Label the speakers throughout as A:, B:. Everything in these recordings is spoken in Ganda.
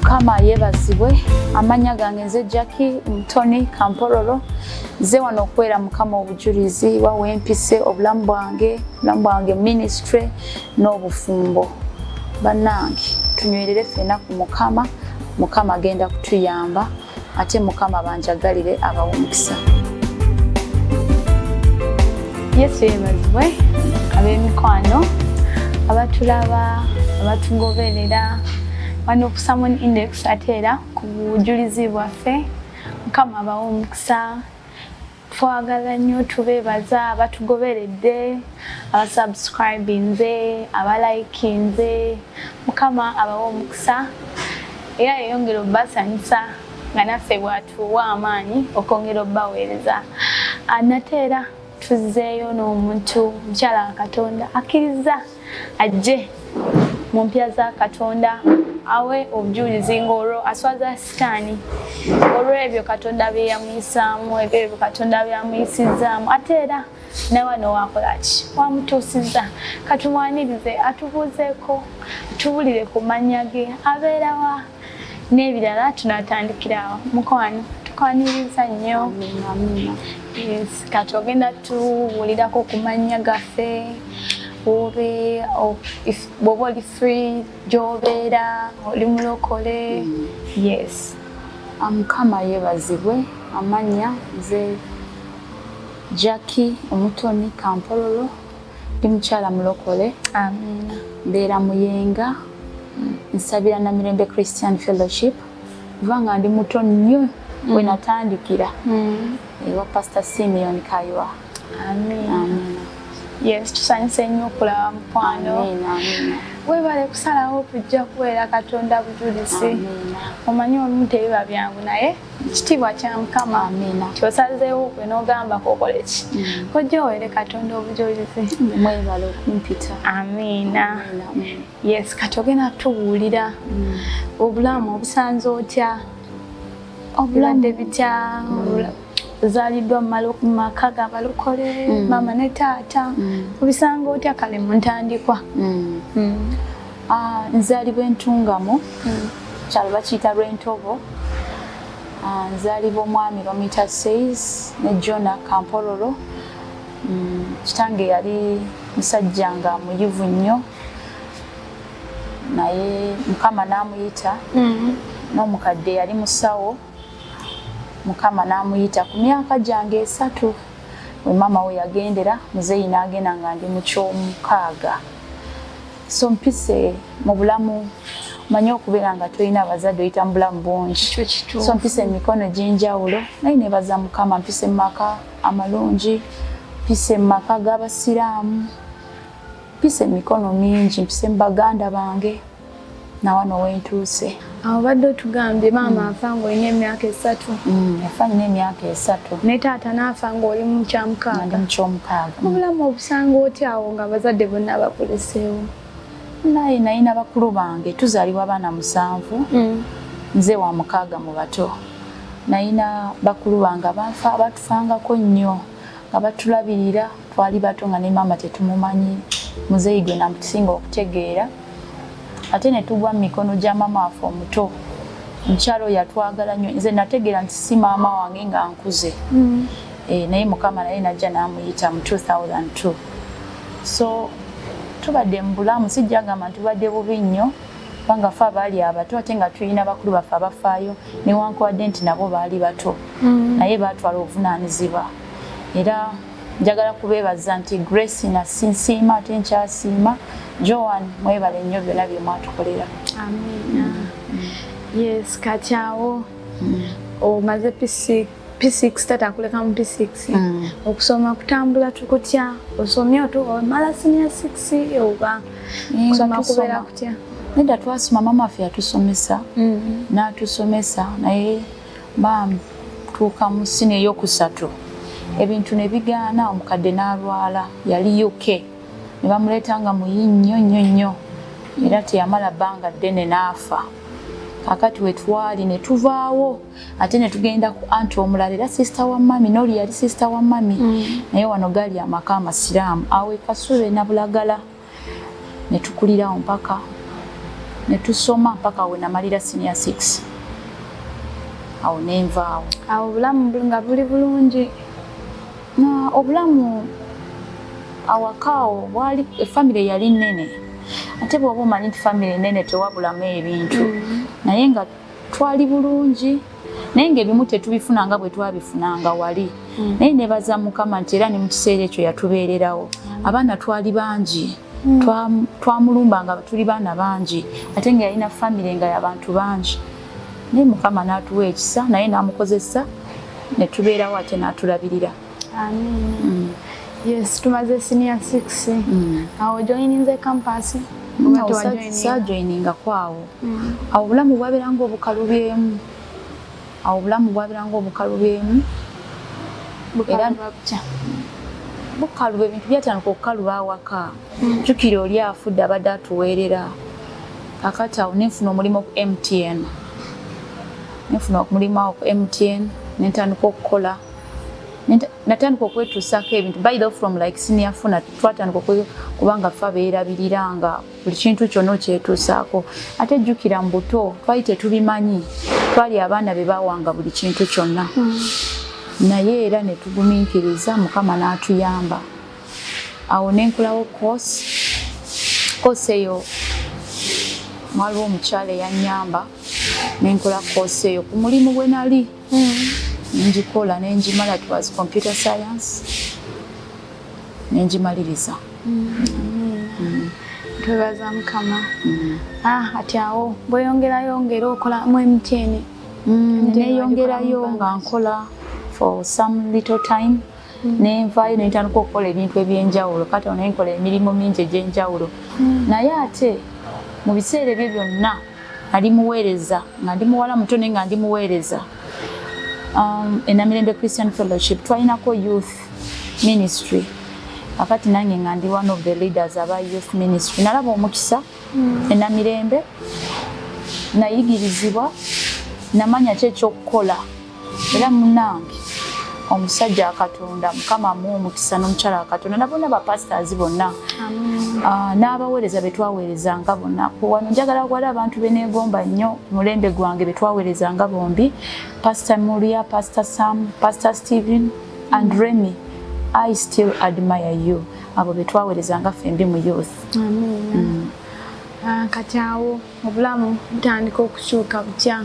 A: Mukama yeebazibwe. Amannya gange nze Jackie Mutoni Kampororo. Nze wano okuweera Mukama obujulizi wa wempise obulamu bwange, obulamu bwange ministry n'obufumbo. Bannange tunywerere ffena ku Mukama, Mukama agenda kutuyamba ate Mukama banjagalire abawe omukisa.
B: Yesu yeebazibwe. Ab'emikwano abatulaba, abatugoberera wano ku Sermon Index, ate era ku bujulizi bwaffe, Mukama abawe omukisa. Twagala nnyo tubeebaza abatugoberedde, abasubscribinze, abalikinze. Mukama abawe omukisa era yeyongera obbasanyusa nga naffe bw'atuwa amaanyi okwongera obbaweereza. Nate era tuzzeeyo n'omuntu, mukyala wa Katonda akkiriza ajje mu mpya za Katonda awe obujulizi ng'olwo aswaza Sitaani olw'ebyo Katonda bye yamuyisaamu, ebyo Katonda bye yamuyisizzaamu, ate era nawe wano wakola ki, wamutuusizza. Katumwanirize atubuuzeeko, tubulire ku mannya ge, abeerawa n'ebirala. Tunaatandikira awo. Mukwano, tukwaniriza nnyo. Yes, kati ogenda tuwulirako ku mannya gaffe, obe bw'oba oli free, gy'obeera, oli mulokole? Yes.
A: Mukama yeebazibwe. Amannya nze Jackie Omutoni Kampororo, ndi mukyala mulokole.
B: Amiina.
A: Mbeera Muyenga, nsabira Namirembe Christian Fellowship kuva nga ndi muto nnyo we natandikira ewa Pastor Simeon Kaywa.
B: Amiina. Yes, tusanyuse nnyo okulaba, mukwano.
A: Amiina, amiina.
B: Webale kusalawo okujja kuweera Katonda bujulizi.
A: Amiina.
B: Omanyi olumu tebiba byangu, naye kitiibwa kya Mukama
A: Amiina.
B: Kyosazeewo gwe n'ogamba kokole ki, kojja oweere Katonda obujulizi.
A: Mwebale okumpita.
B: Amiina.
A: Amiina.
B: Yes, kati ogenda tubuulira obulamu obusanze otya, obulwadde bitya, ozaaliddwa mu maka g'abalokole, maama ne taata, obisanga otya kale mu ntandikwa?
A: Ah, nzaalibwa Entungamo, kyalo bakiyita Lwentobo. Ah, nzaalibwa omwami bamuyita Says ne Jona Kampororo. Kitange yali musajja nga muyivu nnyo, naye Mukama n'amuyita. N'omukadde yali musawo, Mukama n'amuyita ku myaka gyange 3 we maama we yagendera. Muzeeyi n'agenda nga ndi mu 6. So mpise mu bulamu, manyi okubeera nga tolina abazadde, oyita mu bulamu bungi.
B: Kyo kituufu.
A: So mpise emikono egy'enjawulo, naye nebaza Mukama, mpise mu maka amalungi, mpise mu maka g'abasiraamu, mpise emikono mingi, mpise mu baganda bange, nawano wentuuse.
B: Awo badde otugambye maama afa ng'olina emyaka 3.
A: Yafa nina emyaka 3.
B: Ne taata n'afa ng'oli mu
A: Nga ndi
B: 6.
A: Mu 6.
B: Obulamu obusanga otya awo nga abazadde bonna bakuleseewo?
A: Naye nalina bakulu bange, tuzaalibwa abaana musanvu, nze wa mukaaga mu bato. Nalina bakulu bange abanfa batufangako nnyo nga batulabirira. Twali bato nga ne maama tetumumanyi, muzeeyi gwe namusinga okutegeera, ate ne tugwa mu mikono gya maama waffe omuto. Omukyala oyo yatwagala nnyo. Nze nategeera nti si maama wange nga nkuze. Naye Mukama naye najja n'amuyita mu 2002. So tubadde mu bulamu, sijja gamba nti tubadde bubi nnyo, kubanga ffe abaali abato ate nga tulina bakulu baffe abafaayo, newankubadde nti nabo baali bato, naye baatwala obuvunaanyizibwa. Era njagala kubeebaza nti Grace nasinsiima ate nkyasiima. Joan, mwebale nnyo byonna bye mwatukolera.
B: Amiina. Yes, kati awo omaze P6, P6, tata akuleka mu P6. Okusoma kutambula tukutya? Osomye otu omala senior 6 oba kusoma kubeera kutya?
A: Nedda, twasoma, maama waffe yatusomesa n'atusomesa, naye batuuka mu siniya eyokusatu ebintu ne bigaana. Omukadde n'alwala, yali UK, ne bamuleeta nga muyi nnyo nnyo nnyo, era teyamala bbanga ddene n'afa. Kakati we twali ne tuvaawo ate ne tugenda ku anti omulala, era sister wa mami, n'oli yali sister wa mami, naye wano gali amaka amasiraamu awo e Kasube Nabulagala, ne tukulirawo mpaka Ne tusoma mpaka we namalira senior 6, awo nenvaawo.
B: Awo obulamu nga buli bulungi?
A: Na obulamu awaka awo bwali, efamire yali nnene, ate bw'oba omanyi nti famire nene tewabulamu ebintu. Naye nga twali bulungi, naye ng'ebimu tetubifuna nga bwe twabifunanga wali. Naye nebaza Mukama nti era ne mu kiseera ekyo yatubeererawo. Abaana twali bangi. Twamulumba nga tuli baana bangi, ate nga yalina famire nga y'abantu bangi, naye Mukama n'atuwa ekisa, naye n'amukozesa ne tubeerawo, ate n'atulabirira.
B: Amiina. Yes, tumaze senior 6. Awo joininze campus oba tewajoininga?
A: Saajoiningako awo. Awo obulamu bwabeera nga obukalubyemu, awo obulamu bwabeera nga obukalubyemu.
B: Bukaluba butya?
A: Bukaluba, ebintu byatandika okukaluba awaka. Jjukira oli afudde, abadde atuweerera. Kakati awo nenfuna omulimu ku MTN, nenfuna omulimu awo ku MTN, nentandika okukola. Natandika okwetuusaako ebintu. By the way, from like senior four twatandika kubanga ffe abeerabirira nga buli kintu kyonna okyetuusaako. Ate jjukira mu buto twali tetubimanyi, twali abaana be bawanga buli kintu kyonna. Naye era ne tugumiikiriza, Mukama n'atuyamba. Awo nenkolawo course. Course eyo waliwo omukyala eyanyamba nenkola course eyo ku mulimu gwe nali nengikola nengimala. It was computer science, nengimaliriza.
B: Twebaza Mukama. Ah, ati awo bweyongerayo ngera okola mu MTN?
A: Neyongerayo nga nkola for some little time, nenvaayo nentandika okukola ebintu ebyenjawulo. Kati awo nenkola emirimu mingi egyenjawulo. Naye ate mu biseera ebyo byonna nali muweereza, nga ndi muwala muto naye nga ndi muweereza. Enamirembe Christian Fellowship twalinako youth ministry. Akati nange nga ndi one of the leaders aba youth ministry. Nalaba omukisa Enamirembe, nayigirizibwa, namanya ki ekyokukola. Era munange omusajja Akatonda, Mukama amuwa omukisa, n'omukyala Akatonda, nabonna bapastors bonna. Ah, n'abaweereza betwaweerezanga bonna. Wano njagala wali abantu beneegomba nnyo ku mulembe gwange betwaweerezanga bombi, Pastor Muria, Pastor Sam, Pastor Stephen and Remy, I still admire you. Abo betwaweerezanga ffembi mu youth.
B: Amiina. Ah, kati awo obulamu butandika okukyuka butya?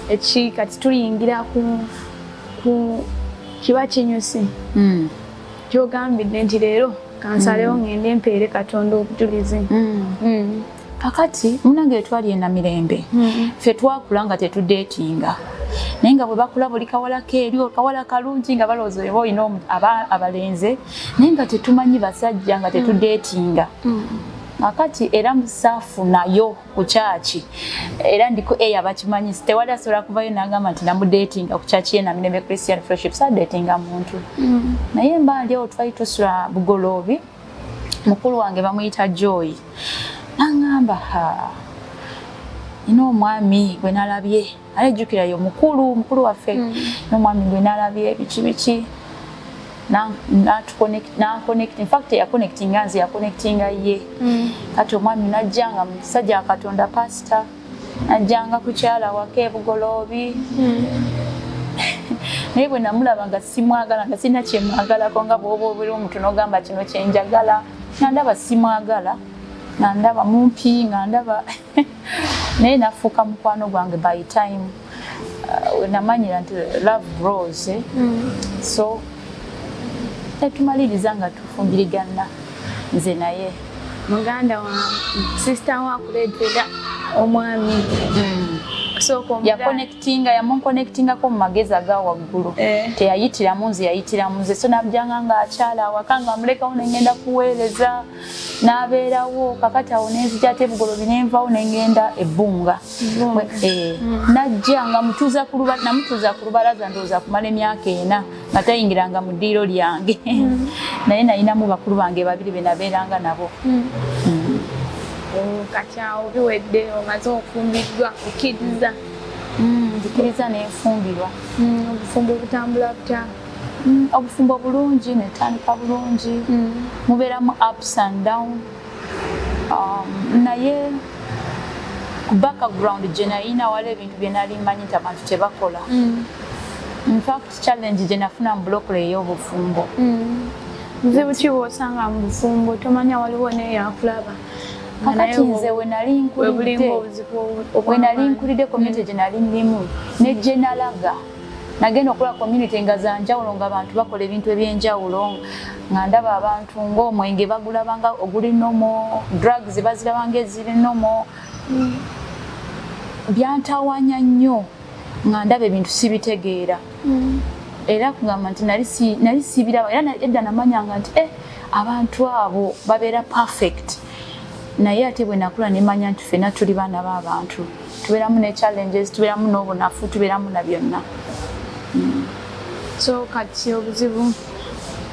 B: Eki kati tuliyingira ku kiba kinyusi kyogambidde nti leero kansalewo ngende mpeere Katonda obujulizi.
A: Kakati munange twali Enamirembe, ffe twakula nga tetudeetinga, naye nga bwe bakula buli kawala keeri kawala kalungi nga balowooza oba olina abalenze, naye nga tetumanyi basajja, nga tetudeetinga. Kakati era musaafunayo ku kyaki, era ndiko eyo abakimanyi, tewali asobola kuvayo n'agamba nti namudeetinga ku kyaki ye Namirembe Christian Fellowship. Saadeetinga muntu. Naye mba ndi awo, twali tusula Bugoloobi, mukulu wange bamuyita Joy naŋŋamba, "Ha, nina omwami gwe nalabye." Ate jjukirayo mukulu, mukulu waffe, n'omwami gwe nalabye biki biki, nanconnect. In fact yaconnectinga nze, yaconnectinga ye. Kati omwami najja nga musajja wa Katonda, pasita, najjanga kukyala waka ebugoloobi. Naye bwe namulaba nga simwagala, nga sirina kyemwagalako, nga bw'oba obera omuntu n'ogamba kino kyenjagala, nga ndaba simwagala, nga ndaba mumpi, nga ndaba, naye nafuuka mukwano gwange by time. Namanyira nti love grows, eh? So netumaliriza nga tufumbirigana nze naye.
B: Muganda wa sister wa akuleetera omwami osooka
A: Yaconnectinga, yamunconnectingako mu magezi aga waggulu. Teyayitiramu nze, yayitiramu nze. So nabujanga nga akyala awaka, nga mulekawo nengenda kuweereza, n'abeerawo. Kakati awo nenzija ate Ebugolobi, nenvawo nengenda Ebbunga. Eh, najja nga mutuuza ku namutuuza ku lubalaza, ndowooza kumala emyaka 4 nga tayingiranga mu ddiiro lyange. Naye nayinamu bakulu bange babiri be nabeeranga nabo.
B: Oh, kati awo biwedde, omaze ofumbiddwa, okkiriza?
A: Nzikiriza nenfumbirwa.
B: Obufumbo butambula butya?
A: Obufumbo bulungi, netandika bulungi. Mubeeramu ups and down, naye Ku background gye nalina, waliwo ebintu bye nali mmanyi nti abantu tebakola. In fact, challenge gye nafuna mu bulokole ey'obufumbo.
B: Buzibu ki bw'osanga mu bufumbo? Tomanya waliwo naye yakulaba.
A: Kakati nze we nali nkulidde, we nali nkulidde, community gye nali ndimu ne gye nalaga, nagenda okola community nga zanjawulo, nga abantu bakola ebintu ebyenjawulo, nga ndaba abantu ng'omwenge bagulabanga oguli normal, drugs bazirabanga eziri normal. Byantawanya nnyo nga ndaba ebintu sibitegeera. Era kugamba nti nali sibiraba. Era edda namanyanga nti abantu abo babeera perfect, naye ate bwe nakula nemanya nti ffenna tuli baana b'abantu, tubeeramu ne challenges, tubeeramu n'obunafu, tubeeramu na byonna.
B: So kati obuzibu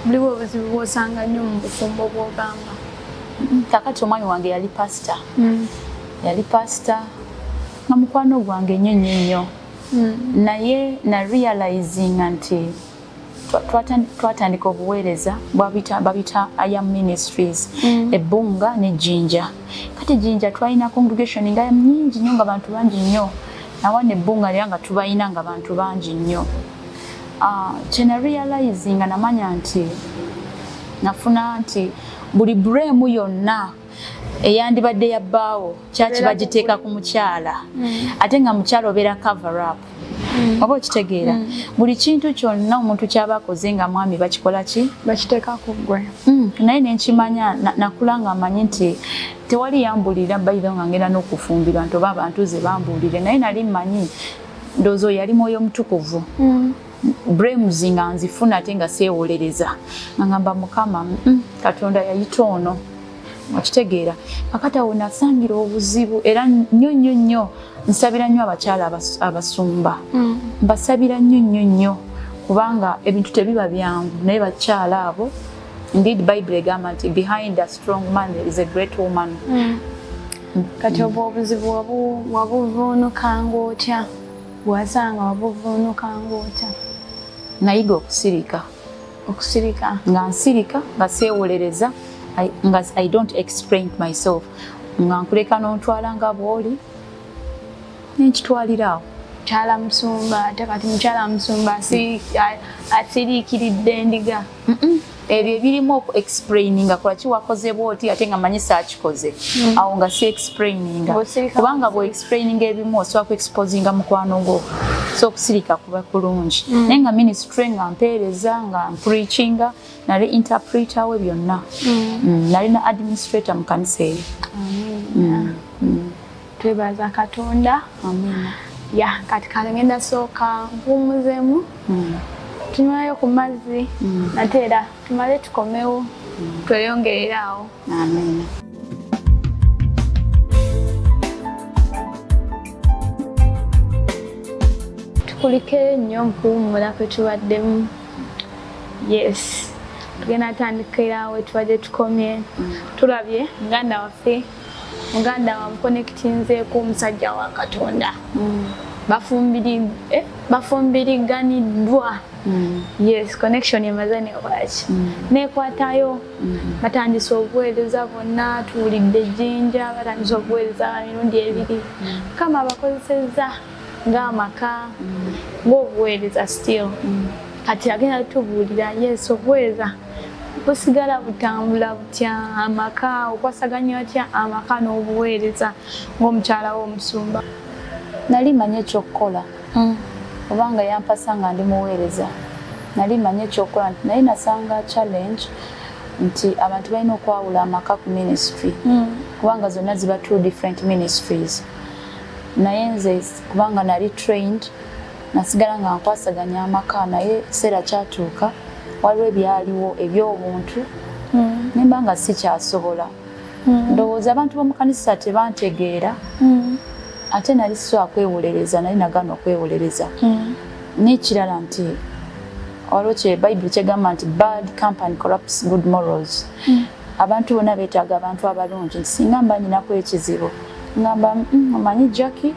B: buliwo, obuzibu bw'osanga nnyo mu bufumbo bw'ogamba?
A: Kakati omwami wange yali pasita. Yali pasita nga mukwano gwange nnyo nnyo nnyo, naye na realizinga nti twatandika obuweereza babita IAM Ministries ebbunga ne Jinja. Kati Jinja twalina congregation nga nyingi nnyo, nga bantu bangi nnyo, nawana ebbunga era nga tubalina nga bantu bangi nnyo. Kyena realizinga, namanya nti nafuna nti buli blame yonna eyandibadde ya bbaawo kyaki bagiteeka ku mukyala, ate nga mukyala obeera cover up. Oba okitegeera? Buli kintu kyonna omuntu kyaba akoze nga mwami bakikola ki?
B: Bakiteeka ku ggwe.
A: Naye nenkimanya, nakula nga manyi nti tewali yambuulira bayiro nga ngenda n'okufumbirwa nti oba abantu ze bambuulire, naye nali mmanyi, ndowooza oyo yali mwoyo mutukuvu. Blames nga nzifuna ate nga seewolereza, nga ngamba Mukama, Katonda yayita ono." Okitegeera? Kakati awo nasangira obuzibu era nnyo nnyo nnyo. Nsabira nnyo abakyala abasumba, mbasabira nnyo nnyo nnyo, kubanga ebintu tebiba byangu. Naye bakyala abo, indeed Bible egamba nti behind a strong man there is a great woman.
B: Kati obwo obuzibu wabuvuunukanga otya? Bwasanga wabuvuunukanga otya?
A: Nayiga okusirika.
B: Okusirika.
A: Nga nsirika, nga seewolereza, nga I don't explain myself, nga nkuleka n'ontwala nga bw'oli, nenkitwalira awo.
B: Mukyala musumba, ate kati mukyala musumba asiriikiridde endiga.
A: Ebyo ebirimu oku explaininga kulaki wakoze bwoti, ate nga manyi saakikoze, awo nga si explaininga.
B: Bw'osirika.
A: Kubanga bwe explaininga ebimu, osobola ku exposinga mukwano gwo, so okusirika kuba kulungi. Naye nga ministry, nga mpeereza, nga mpreachinga, nali interpreter we byonna. Nali na administrator mu kanisa eyo.
B: Twebaza Katonda.
A: Amiina.
B: Ya, kati kale ngenda sooka mpumuzemu, tunywayo ku mazzi, nate era tumale tukomewo tweyongerere awo.
A: Amiina.
B: Tukulikeyo nnyo mukuwummula kwe tubaddemu. Yes, tugenda tandikira we tubadde tukomye. Tulabye muganda waffe, muganda wamuconnectinzeeko omusajja wa Katonda. Bafumbiriganiddwa. Yes, connection emaze nekolaki, nekwatayo, batandise obuweereza bonna. Tuwulidde Ejjinja, batandise obuweereza mirundi ebiri. Mukama abakozesezza ng'amaka, ng'obuweereza still. Kati agenda tubuulira, yes, obuweereza busigala butambula butya, amaka okwasaganya otya amaka n'obuweereza ng'omukyala w'omusumba?
A: Nali manyi ekyokukola, kubanga yampasa nga ndi muweereza. Nali manyi ekyokukola, naye nasanga challenge nti abantu balina okwawula amaka ku ministry, kubanga zonna ziba two different ministries. Naye nze kubanga nali trained, nasigala nga nkwasaganya amaka. Naye ekiseera kyatuuka, waliwo ebyaliwo ebyobuntu, nemba nga sikyasobola. Ndowooza abantu b'omu kanisa tebantegeera, ate nali sisobola kwewolereza, nali nagaana okwewolereza. N'ekirala nti waliwo kye Bayibuli kyegamba nti bad company corrupts good morals. Abantu bonna beetaaga abantu abalungi, nti singa mba nyinako ekizibu, ngamba, omanyi Jackie,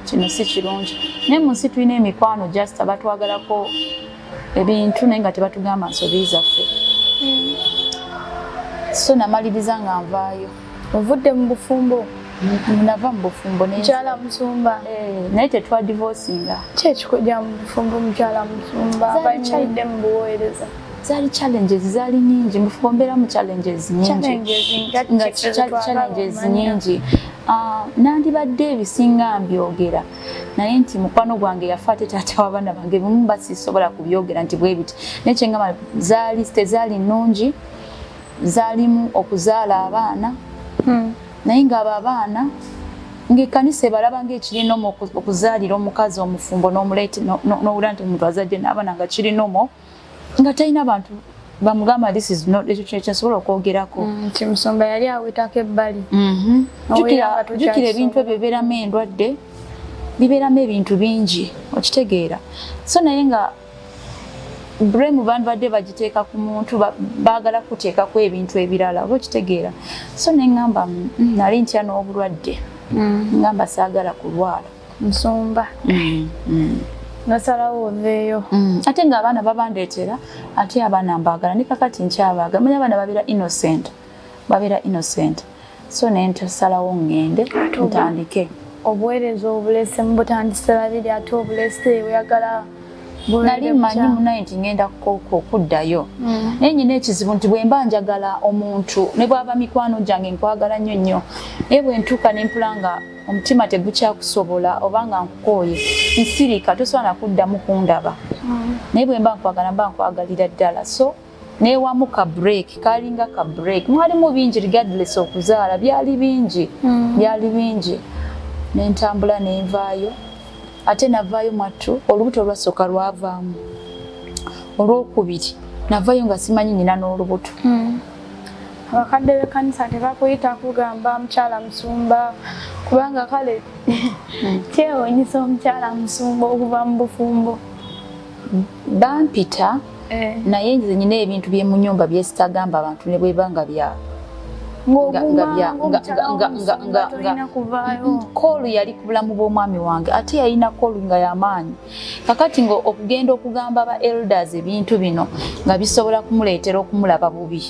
A: kino si kirungi." Naye mu nsi tulina emikwano just abatwagalako ebintu, naye nga tebatugamba nsobi zaffe. So namaliriza nga nvaayo.
B: Ovudde mu bufumbo?
A: Nava mu bufumbo.
B: Mukyala musumba.
A: Naye tetwadivorcinga.
B: Ki ekikujja mu bufumbo, mukyala musumba? Bayimiridde mu buweereza.
A: Zaali challenges, zaali nyingi. Mu bufumbo mbeeramu challenges nyingi, nga challenges nyingi. Nandibadde ebisinga mbyogera, naye nti mukwano gwange yafa ate taata w'abaana bange, bimu mba sisobola kubyogera nti bwe biti. Naye kyengamba, zaali tezaali nnungi, zaalimu okuzaala abaana, naye ng'abo abaana ng'ekkanisa ebalaba ng'ekirinomo okuzaalira omukazi omufumbo n'omuleete n'owulira nti omuntu azadde n'abaana nga kirinomo, nga talina bantu bamugamba this is not. Ekyo kyensobola okwogerako.
B: Nti musumba yali awetako ebbali.
A: Jjukira ebintu ebyo bibeeramu endwadde, bibeeramu ebintu bingi, okitegeera? So naye nga blame bandibadde bagiteeka ku muntu, baagala kuteekako ebintu ebirala, oba okitegeera? So neŋŋamba nali ntya n'obulwadde, ŋŋamba saagala kulwala.
B: Nsumba, nosalawo oveeyo.
A: Ate ng'abaana babandeetera, ate abaana mbaagala, ne kakati nkyabaagala. Manyi abaana babeera innocent, babeera innocent. So naye ntasalawo ŋŋende ntandike.
B: Obuweereza obulese, mubutandise babiri, ate obulese, oyagala.
A: Nali mmanyi munaye nti ŋŋenda okuddayo, naye nyina ekizibu nti bwe mba njagala omuntu, ne bwaba mikwano gyange, nkwagala nnyo nnyo, naye bwe ntuuka ne mpula nga omutima tegukyakusobola oba nga nkukooye, nsirika, tosobola nakuddamu kundaba. Naye bwe mba nkwagala, mba nkwagalira ddala. So newamu ka break, kalinga ka break, mwalimu bingi regardless okuzaala, byali bingi, byali bingi. Nentambula nenvaayo, ate navaayo mwattu olubuto olwasooka lwavaamu, olwokubiri navaayo nga simanyi nyina n'olubuto.
B: Abakadde b'ekkanisa tebakuyita kugamba mukyala musumba? Kubanga kale kyewuunyisa omukyala musumba okuva mu bufumbo.
A: Bampita, naye nze nyina ebintu byemu nyumba byesitagamba abantu, ne bweba nga bya
B: Tolina kuvaayo.
A: Call yali ku bulamu bw'omwami wange, ate yalina call nga yamaanyi. Kakati nga okugenda okugamba ba elders ebintu bino nga bisobola kumuleetera okumulaba bubi,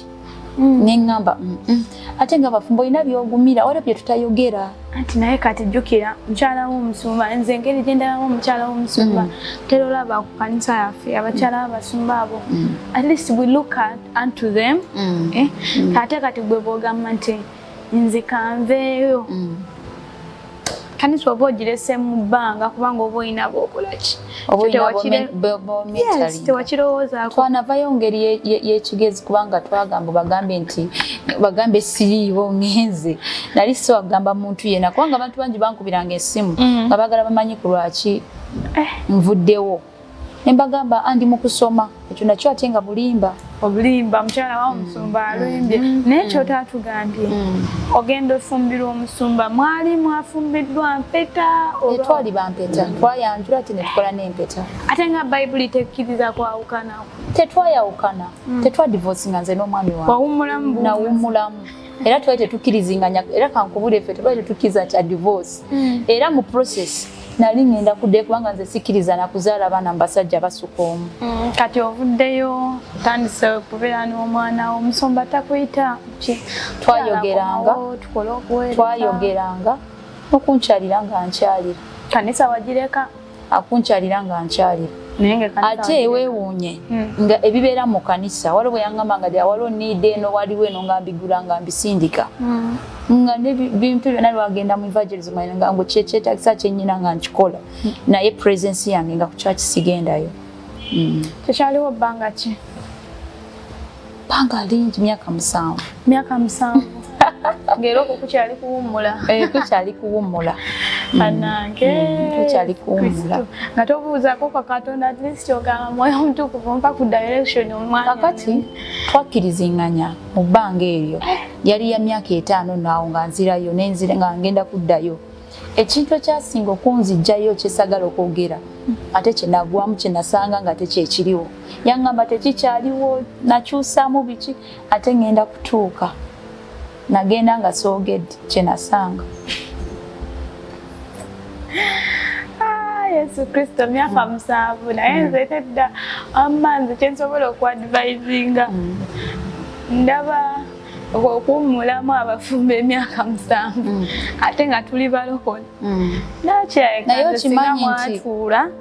A: neŋŋamba ate nga bafumbo olina byogumira, waliwo bye tutayogera.
B: Anti naye kati jjukira mukyala w'omusumba, nze engeri gye ndabamu omukyala w'omusumba, tera olaba ku kanisa yaffe abakyala b'abasumba abo, at least we look at unto them, eh? Ate kati gwe bw'ogamba nti nze kanveeyo, kanisa oba ogirese mu bbanga, kubanga oba olina bw'okola ki?
A: Oba olina
B: Yes, tewakirowoozaako.
A: Twanavayo ngeri y'ekigezi, kubanga twagamba bagambe nti bagambe siriiwo, ngenze. Nali siwagamba muntu yenna, kubanga abantu bangi bankubiranga essimu nga baagala bamanyi ku lwaki nvuddewo, ne mbagamba andi mu kusoma. Ekyo nakyo ate nga bulimba.
B: Obulimba, mukyala wa omusumba alumbye. Naye kyotaatugambye, ogenda ofumbirwa omusumba, mwali mwafumbiddwa mpeta oba?
A: Twali bampeta, twayanjula ate ne tukola n'empeta.
B: Ate nga Bayibuli tekkiriza kwawukanako.
A: Tetwayawukana, tetwadivorcinga nze n'omwami wange.
B: Wawummulamu buwummuzi.
A: Nawummulamu, era twali tetukkirizinganya. Era kankubule, ffe tetwali tetukkiriza kya divorce, era mu process nali ngenda kuddayo, kubanga nze sikkiriza nakuzaala abaana mu basajja basuka omu.
B: Kati ovuddeyo, otandise okubeera n'omwana wo, omusumba takuyita ki?
A: Twayogeranga.
B: Komawo, tukole okuweereza.
A: Twayogeranga, okunkyalira nga nkyalira.
B: Kanisa wagireka?
A: Akunkyalira nga nkyalira.
B: Naye nga ekkanisa
A: Ate
B: wagireka.
A: weewuunye nga ebibeera mu kanisa, waliwo bwe yaŋŋamba nga ddala waliwo need eno, waliwo eno, nga mbigula nga mbisindika, nga nebintu byonna lwagenda mu evangelism nga ngo kyekyetagisa kyennyina nga nkikola, naye presence yange nga ku church sigendayo.
B: Tekyaliwo bbanga ki?
A: Bbanga lingi, myaka 7.
B: Myaka 7, ng'era okwo kukyali kuwummula.
A: Eh, kukyali kuwummula.
B: Bannange.
A: Kukyali kuwummula.
B: Kristo. Nga tobuuzaako kwa Katonda, at least ogamba Mwoyo Omutukuvu mpa ku direction, omwana.
A: Kakati twakkirizinganya mu bbanga eryo yali ya myaka 5 naawo nga nzirayo nenzira nga ngenda kuddayo. Ekintu ekyasinga okunzijjayo kyesagala okwogera, ate kyenagwamu, kyenasanga nga tekyekiriwo, yaŋŋamba tekikyaliwo, nakyusaamu biki, ate ŋŋenda kutuuka nagenda nga soogedde kyenasanga.
B: Ah, Yesu Kristo, myaka 7! Naye nze tedda amma, nze kyensobola okuadvisinga, ndaba Okuwummulamu abafumbo emyaka 7 ate nga tuli balokole.
A: Naye okimanyi nti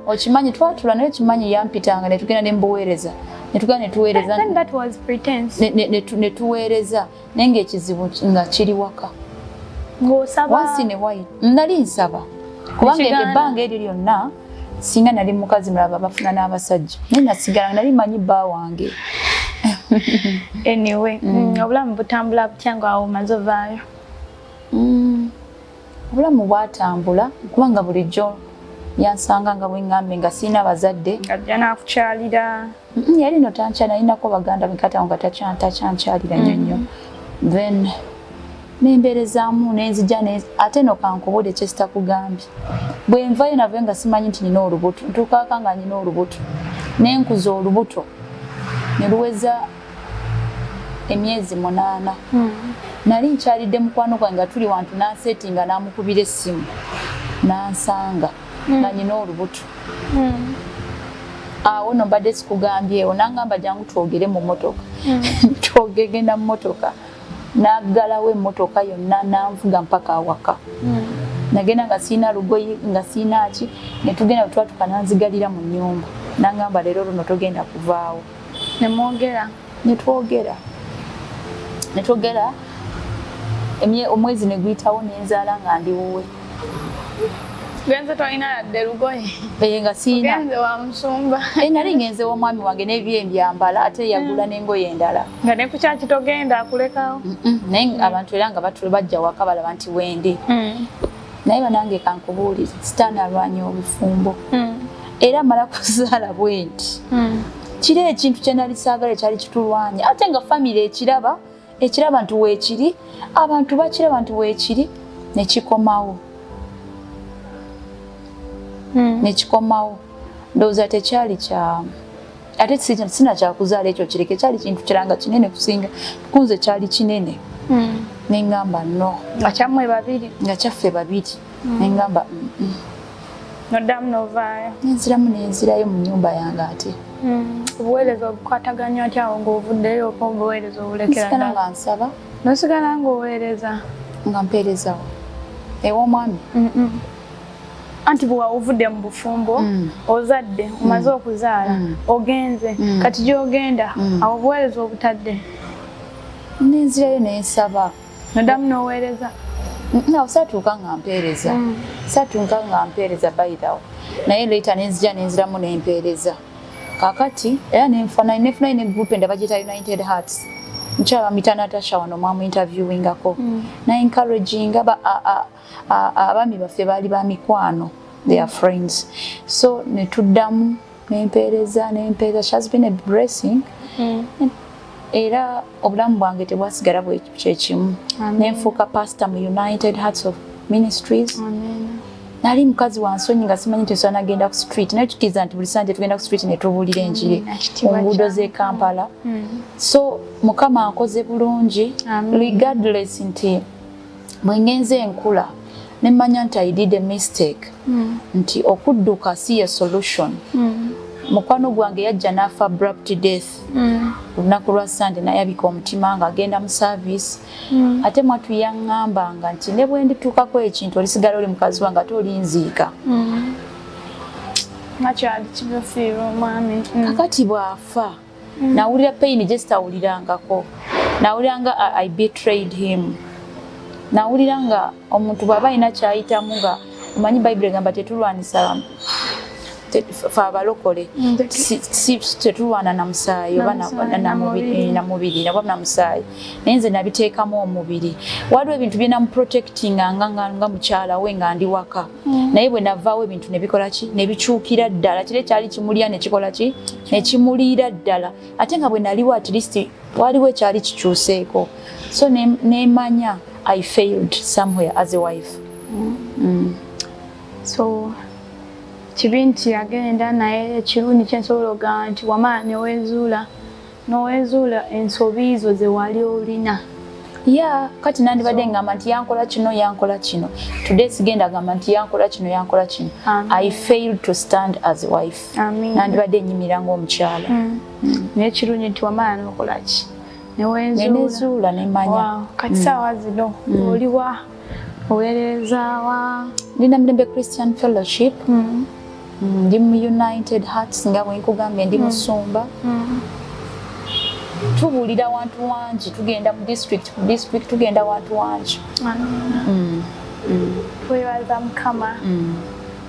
A: okimanyi twatula, naye okimanyi yampitanga ne tugenda ne mbuweereza, ne tugenda ne tuweereza.
B: That was pretense.
A: Ne tuweereza, naye ng'ekizibu nga kiri waka.
B: Ng'osaba.
A: Wansi ne wayi nali nsaba, kubanga ebbanga eryo lyonna singa nali mukazi mulaba bafuna n'abasajja, naye nasigala nali manyi bba wange.
B: Anyway, obulamu butambula butya nga awo omaze ovaayo?
A: Obulamu bwatambula kubanga bulijjo yansanga nga bweŋŋambye nga sirina bazadde.
B: Ng'ajja n'akukyalira?
A: Yali no tankya, nalinako baganda bekatawo nga takyankyalira nnyo nnyo. Then nembeerezaamu nenzija, ate no kankubuulire kyesitakugambye, bwe nvayo navayo nga simanyi nti nina olubuto. Ntuukaaka nga nina olubuto, nenkuza olubuto ne luweza emyezi 8. Nali nkyalidde mukwano gwange nga tuli wantu, nanseetinga, n'amukubira essimu n'ansanga nga nina olubuto. Awo no mbadde sikugambyewo, nangamba, "Jangu twogere mu mmotoka." Twogegenda mu mmotoka, n'aggalawo emmotoka yonna, n'anvuga mpaka awaka. Nagenda nga siina lugoye, nga siina ki, ne tugenda. Bwe twatuka, nanzigalira mu nnyumba, nangamba, "Leero luno togenda kuvaawo."
B: Nemwogera?
A: Ne twogera omwezi ne guyitawo, nenzaala nga ndi wuwe.
B: Genze tolina yadde lugoye?
A: Eye, nga siina.
B: Genze wa musumba?
A: Nali ngenze w'omwami wange n'ebyembyambala, ate yagula n'engoye endala.
B: Nga ne ku kyaki togenda, akulekawo?
A: Naye abantu era nga bajja waka balaba nti wendi. Naye banange, kankubuulire, Sitaani alwanya obufumbo. Era mala kuzaala bwe nti, kiri ekintu kye nali saagala ekyali kitulwanya, ate nga famire ekiraba nti weekiri, abantu bakiraba nti weekiri, nekikomawo. Nekikomawo. Ndowooza tekyali kya, ate sina kyakuzaala ekyo kireke, kyali kintu kiranga kinene kusinga kunze, kyali kinene. Neŋŋamba no.
B: Nga kyammwe babiri?
A: Nga kyaffe babiri. Neŋŋamba
B: Noddamu novaayo?
A: Nenziramu, nenzirayo mu nnyumba yange ate.
B: Obuweereza obukwataganya otya awo ng'ovuddeyo, oba obuweereza obulekera
A: Nsigala
B: ddala?
A: nga nsaba.
B: Nosigala ng'oweereza?
A: Nga mpeerezawo ew'omwami.
B: Anti bwe ovudde mu bufumbo, ozadde, omaze okuzaala, ogenze, kati gy'ogenda awo obuweereza obutadde?
A: Nenzirayo nensaba.
B: Noddamu n'oweereza?
A: No, saatuuka nga mpeereza, saatuuka nga mpeereza by the way, naye later nenzija nenziramu nempeereza. Kakati era nenfunayo ne group endala bagiyita United Hearts, mukyala bamuyita Natasha, wano mwamu interviewingako, na encouraging abaami baffe baali ba mikwano, they are friends, so netuddamu nempeereza. She has been a blessing. Era obulamu bwange tebwasigala bwe kyekimu. Nenfuuka pastor mu United Hearts of Ministries. Nali mukazi wa nsonyi nga simanyi nti osobola nagenda ku street, naye kikiriza nti buli Sande tugenda ku street ne tubuulira enjiri
B: Ekitiibwa
A: ku nguudo
B: kya
A: z'e Kampala. So Mukama akoze bulungi. Regardless nti bwe ngenze enkula nemmanya nti I did a mistake, nti okudduka si ye solution. Mukwano gwange yajja n'afa abrupt death olunaku lwa Sande, nayabika omutima ng'agenda mu service. Ate mwatu yaŋŋambanga nti ne bwe ndituukako ekintu, olisigala oli mukazi wange, ate olinziika.
B: Nga kyali kibifiirwa omwami.
A: Kakati bw'afa, nawulira pain gye sitawulirangako. Nawulira nga I betrayed him. Nawulira nga omuntu bw'aba alina kyayitamu, nga omanyi Bayibuli egamba tetulwanisa fe abalokole, si tetulwana na musaayi oba na mubiri oba na musaayi, naye nze nabiteekamu omubiri. Waliwo ebintu bye namuprotectinga nga mukyala we nga ndi waka, naye bwe navaawo ebintu ne bikola ki, ne bikyukira ddala. Kiri ekyali kimulya ne kikola ki, ne kimuliira ddala, ate nga bwe naliwo at least waliwo ekyali kikyuseeko. So nemanya I failed somewhere as a wife.
B: So kibi nti yagenda, naye ekirungi kyensobola okugamba nti wamala newezuula ensobi zo ze wali olina.
A: Ya, kati nandibadde ngamba nti yankola kino, yankola kino. Today sigenda gamba nti yankola kino, yankola kino. I failed to stand as a wife. Nandibadde nyimira ng'omukyala.
B: Naye ekirungi nti wamala nokola ki,
A: Nenezuula nemanya.
B: Kati saawa zino oliwa, oweerezaawa?
A: Ndina Mirembe Christian Fellowship. Ndi mu United Hearts, nga bwe nkugambye, ndi musumba. Tubuulira wantu wangi, tugenda mu district ku district, tugenda wantu wangi.
B: Twebaza Mukama.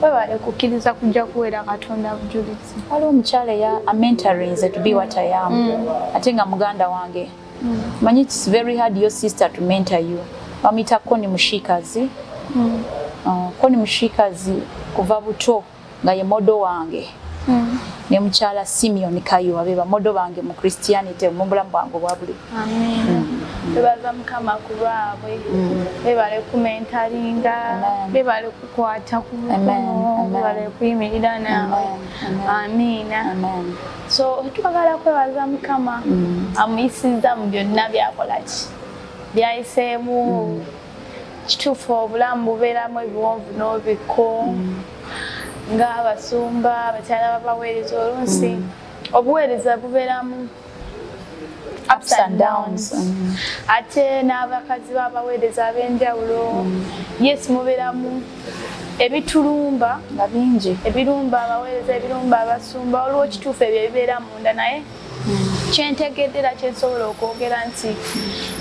B: Webale kukkiriza kujja kuweera Katonda bujulizi.
A: Waliwo omukyala eya amentorinze to be what I am, ate nga muganda wange. Manyi it's very hard your sister to mentor you. Bamuyita Koni Mushikazi. Koni Mushikazi kuva buto nga ye model wange, ne mukyala Simeon Kayo, abe ba model bange mu Christianity, mu bulamu bwange obwa buli.
B: Amiina. Twebaza Mukama ku lwabwe. Bebale kumentoringa, bebale kukwata ku mukono, bebale kuyimirira naawe. Amiina. So twagala kwebaza Mukama amuyisizza mu byonna byakola, ki byayiseemu. Kituufu, obulamu bubeeramu ebiwonvu n'obikko. Ng'abasumba, abakyala babaweereza, oluusi obuweereza bubeeramu ups and downs. Ate n'abakazi b'abaweereza ab'enjawulo, yes, mubeeramu ebitulumba
A: nga bingi,
B: ebirumba abaweereza, ebirumba abasumba. Waliwo kituufu ebyo ebibeera munda, naye kyentegedde era kyensobola okwogera nti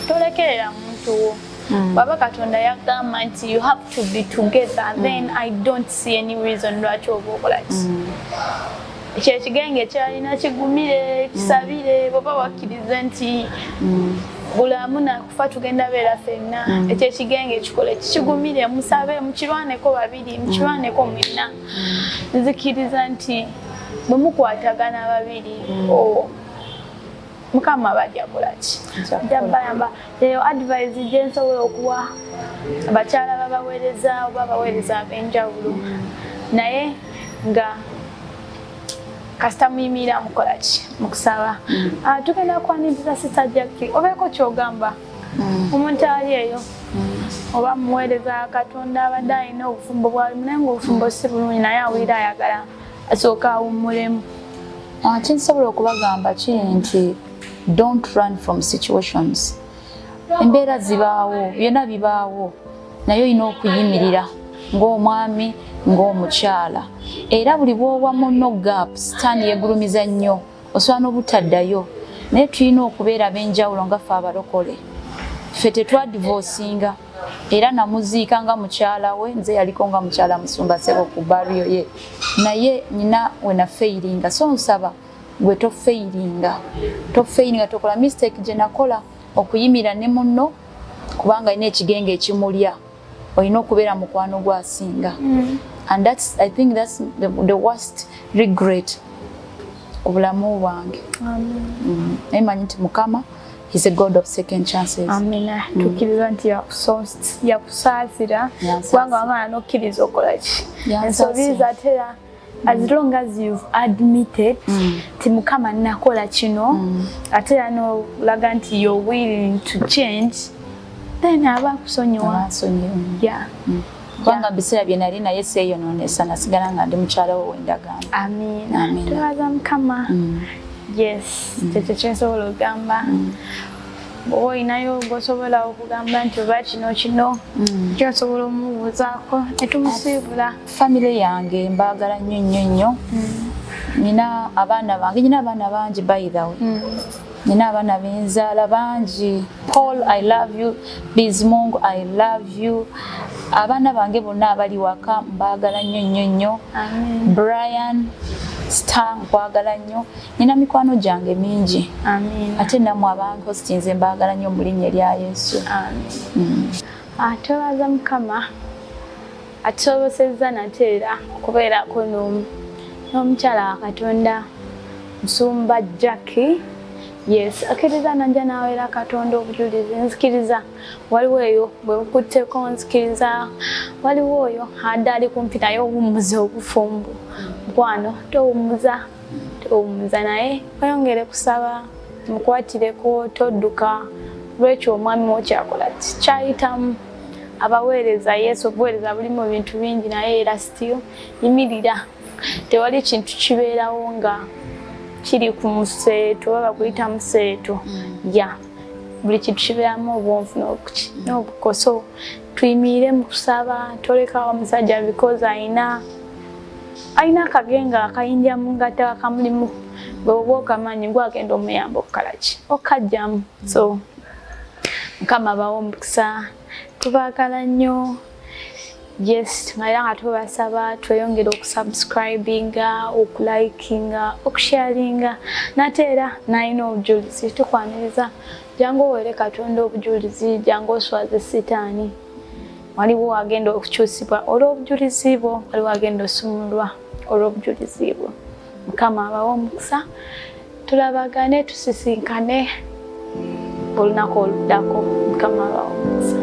B: tolekerera muntu wo. Bwaba Katonda yagamba nti you have to be together, then I don't see any reason lwaki oba okola ki. Ekyo ekigenge kyalina kigumire, kisabire. Bwoba wakkiriza nti bulamu nakufa tugenda beera ffenna, ekyo ekigenge kikole kikigumire, musabe, mukirwaneko babiri, mukirwaneko mwenna. Nzikiriza nti bwe mukwatagana babiri, Mukama bajja kolaki, ajja bayamba. Eyo advice gye nsobola okuwa abakyala babaweereza oba abaweereza ab'enjawulo, naye nga kasita muyimirira mukola ki, mukusaba. Ah, tugenda kwaniriza Sister Jackie, obeeko kyogamba omuntu ali eyo oba muweereza Katonda abadde alina obufumbo bwalimu, naye nga obufumbo si bulungi, naye awulira ayagala asooka awummulemu.
A: Ah, kyensobola okubagamba kiri nti don't run from situations. Embeera zibaawo, byonna bibaawo, naye olina okuyimirira ng'omwami, ng'omukyala. Era buli bw'owa munno gap, Sitaani yeegulumiza nnyo, osobola n'obutaddayo. Naye tulina okubeera ab'enjawulo nga ffe abalokole. Ffe tetwadivorcinga, era namuziika nga mukyala we. Nze yaliko nga mukyala musumba sebo ku burial ye, naye nyina we nafailinga. So nsaba gwe tofailinga, tofailinga, tokola mistake gye nakola okuyimira ne munno, kubanga alina ekigenge ekimulya. Olina okubeera mukwano gwasinga, and that's, I think that's the worst regret obulamu bwange. Naye manyi nti Mukama is a God of second chances.
B: Amina. Tukkiriza nti yakusaasira, kubanga wamala n'okkiriza okola ki, ensobi zatera. As long as you've admitted ti Mukama nakola kino, ate era n'olaga nti you're willing to change, then aba akusonyiwa. Yeah.
A: Kubanga mu biseera bye nali naye seeyonoonesa, nasigala nga ndi mukyala wo w'endagaano.
B: Amiina. Twebaza Mukama. Yes, kyekyo kyensobola okugamba. Bw'oba olinayo gwosobola okugamba nti oba kino kino kyosobola omubuuzaako netumusiibula.
A: Famire yange mbaagala nnyo nnyo nnyo. Nina abaana bange, nina abaana bangi, by the way. Nina abaana benzaala bangi. Paul, I love you. Bizmungu, I love you. Abaana bange bonna abali waka mbaagala nnyo nnyo nnyo. Brian Star, nkwagala nnyo. Nina mikwano gyange mingi, ate nammwe abanhostinze mbaagala nnyo mu linnya erya Yesu.
B: Ah, twebaza Mukama atusobosezza nate era okubeerako n'omukyala wa Katonda, Musumba Jackie. Yes, akkiriza najja n'aweera Katonda obujulizi. Nzikiriza waliwo eyo bwe bukutteko, nzikiriza waliwo oyo adde ali kumpi naye owummuza obufumbo. Mukwano, towummuza, towummuza, naye weyongere kusaba, mukwatireko, todduka lwekyo omwami wo kyakola kyayitamu. Abaweereza, yesu, obuweereza bulimu ebintu bingi, naye era still yimirira. Tewali kintu kibeerawo nga kiri ku museeto oba bakuyita museeto ya. Buli kintu kibeeramu obwonvu n'obuki n'obukoso. Tuyimirire mu kusaba, tolekawo omusajja because alina akagenge akayinja mu ngatto akamulimu. Bwe oba okamanyi, gwagenda omuyamba okukalaki okajjamu. So Mukama bawo omukisa, tubaagala nnyo. Yes, nga era nga tubasaba tweyongere okusubscribinga, okulikinga, okusharinga. Nate era nalina obujulizi, tukwaniriza. Jangu oweere Katonda obujulizi, jangu oswaze Sitaani. Waliwo agenda okukyusibwa olw'obujulizi bwo, waliwo agenda osumulwa olw'obujulizi bwo. Mukama abawe omukisa, tulabagane, tusisinkane olunaku oluddako. Mukama abawe omukisa.